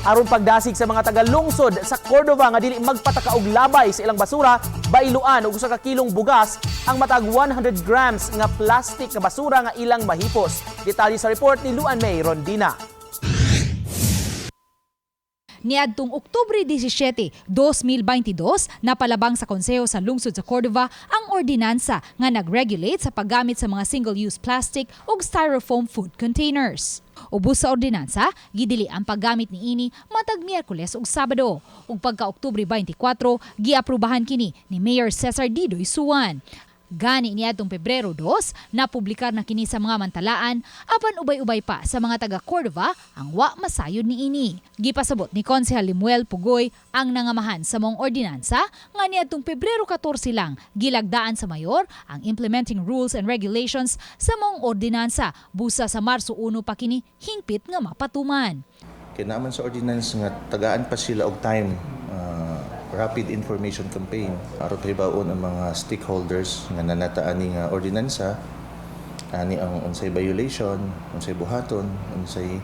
Aron pagdasig sa mga taga-lungsod sa Cordova nga dili magpataka og labay sa ilang basura, bailuan og 1 ka kilong bugas ang matag 100 grams nga plastic nga basura nga ilang mahipos. Detalye sa report ni Luan May Rondina. Niadtong Oktubre 17, 2022, napalabang sa Konseho sa Lungsod sa Cordova ang ordinansa nga nag-regulate sa paggamit sa mga single-use plastic ug styrofoam food containers. Ubos sa ordinansa, gidili ang paggamit niini matag Miyerkules ug Sabado. Ug pagka Oktubre 24, giaprubahan kini ni Mayor Cesar Didoy Suan. Gani niadtong Pebrero 2, napublikar na kini sa mga mantalaan apan ubay-ubay pa sa mga taga Cordova ang wa masayod niini. Gipasabot ni Konsehal Limuel Pugoy ang nangamahan sa maong ordinansa nga niadtong Pebrero 14 lang gilagdaan sa mayor ang implementing rules and regulations sa maong ordinansa busa sa Marso 1 pa kini hingpit nga mapatuman. Kaya naman sa ordinance nga tagaan pa sila og time, rapid information campaign aron pahibaon ang mga stakeholders nga nanataan ni nga ordinansa ani ang unsay violation, unsay buhaton, unsay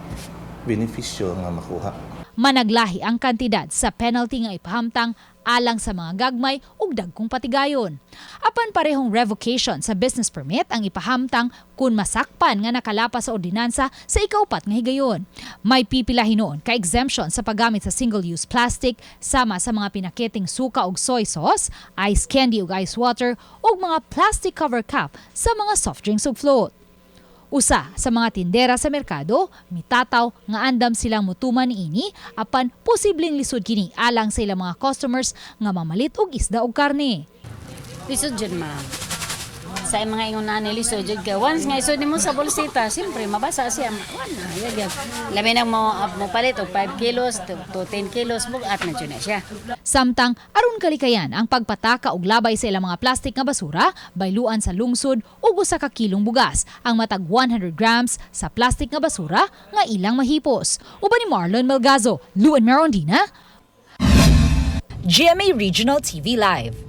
benepisyo nga makuha. Managlahi ang kantidad sa penalty nga ipahamtang alang sa mga gagmay ug dagkong patigayon. Apan parehong revocation sa business permit ang ipahamtang kung masakpan nga nakalapas sa ordinansa sa ikaupat nga higayon. May pipila hinuon ka exemption sa paggamit sa single-use plastic sama sa mga pinaketing suka ug soy sauce, ice candy ug ice water ug mga plastic cover cup sa mga soft drinks ug float. Usa sa mga tindera sa merkado, mitataw nga andam silang mutuman niini apan posibleng lisod kini alang sa ilang mga customers nga mamalit og isda ug karne. Lisod jud, ma'am. Sa mga ingon na ni lisod jud kay once nga isod nimo sa bolsita, siyempre mabasa siya. Wala, na. Labi nang mo palit og 5 kilos to 10 kilos, bugat na jud na siya. Samtang aron kalikayan ang pagpataka og labay sa ilang mga plastic nga basura, bayluan sa lungsod og 1 ka kilong bugas ang matag 100 grams sa plastic nga basura nga ilang mahipos. Uban ni Marlon Melgazo, Luan Merondina, GMA Regional TV Live.